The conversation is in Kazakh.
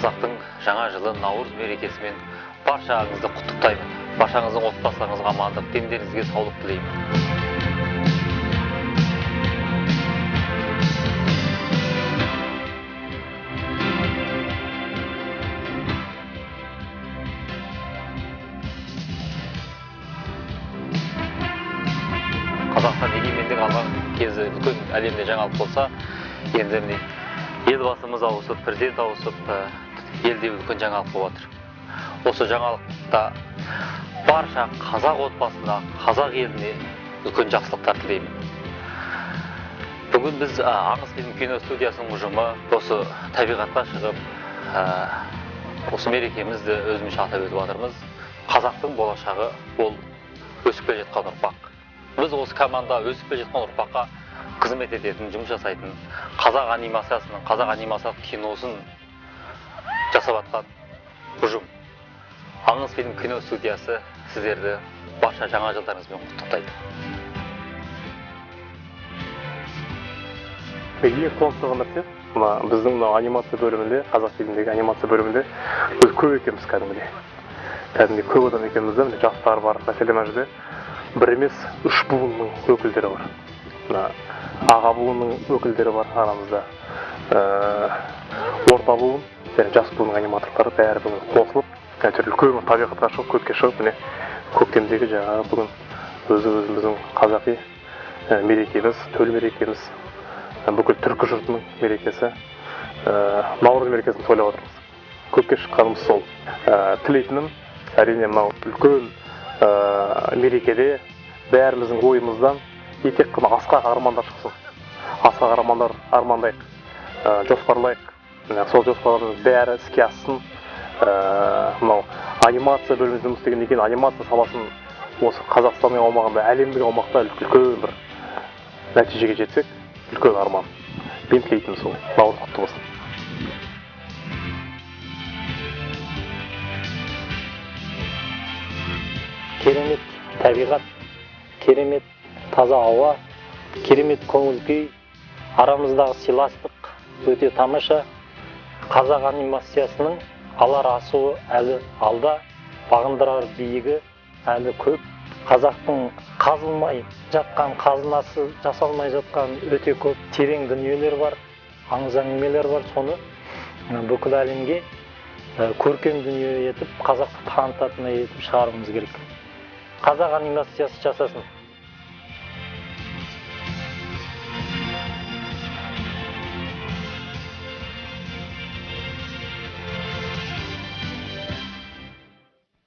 Қазақтың жаңа жылы Наурыз мерекесімен баршаңызды құттықтаймын. Баршаңыздың отбасыларыңызға амандық, дендеріңізге саулық тілеймін. Қазақстан егемендік алған кезі үлкен әлемде жаңалық болса, енді міне елбасымыз ауысып, президент ауысып, елде үлкен жаңалық болып жатыр. Осы жаңалықта барша қазақ отбасына, қазақ еліне үлкен жақсылықтар тілеймін. Бүгін біз Аңыз фильм кино студиясының ұжымы осы табиғатқа шығып, осы мерекемізді өзімізше атап өтіп жатырмыз. Қазақтың болашағы ол өсіп келе жатқан ұрпақ. Біз осы команда өсіп келе жатқан ұрпаққа қызмет ететін, жұмыс жасайтын, қазақ анимациясының, қазақ анимациялық киносын жасап жатқан ұжым. Аңыз фильм кино студиясы сіздерді барша жаңа жылдарыңызбен құттықтайды. Ең қуантқан нәрсе, мына біздің мына анимация бөлімінде, қазақ фильмдегі анимация бөлімінде біз көп екенбіз кәдімгідей. Кәдімгідей көп адам екенбіз да, міне жастар бар, мәселен мына жерде бір емес, үш буынның өкілдері бар. Мына аға буынның өкілдері бар арамызда. Орта буын және жас буынның аниматорлары бәрі бүгін қосылып, әйтеуір үлкен бір табиғатқа шығып, көкке шығып, міне көктемдегі жаңағы бүгін өзіміздің қазақи мерекеміз, төл мерекеміз, бүкіл түркі жұртының мерекесі, Наурыз мерекесін тойлап жатырмыз. Көкке шыққанымыз сол. Тілейтінім, әрине мынау үлкен мерекеде бәріміздің ойымыздан тек қана асқақ армандар шықсын. Асқақ армандар армандайық, жоспарлайық. Міне сол жоспарлардың бәрі іске ассын. Мынау анимация бөлімінде жұмыс істегеннен кейін анимация саласын осы Қазақстанның аумағында, әлемдік аумақта үлкен бір нәтижеге жетсек, үлкен арман. Мен тілейтінім сол. Наурыз құтты болсын. Керемет табиғат, керемет таза ауа, керемет көңіл күй, арамыздағы сыйластық өте тамаша. Қазақ анимациясының алар асуы әлі алда, бағындырар биігі әлі көп. Қазақтың қазылмай жатқан қазынасы, жасалмай жатқан өте көп терең дүниелер бар, аңыз әңгімелер бар. Соны бүкіл әлемге көркем дүние етіп, қазақты танытатындай етіп шығаруымыз керек. Қазақ анимациясы жасасын.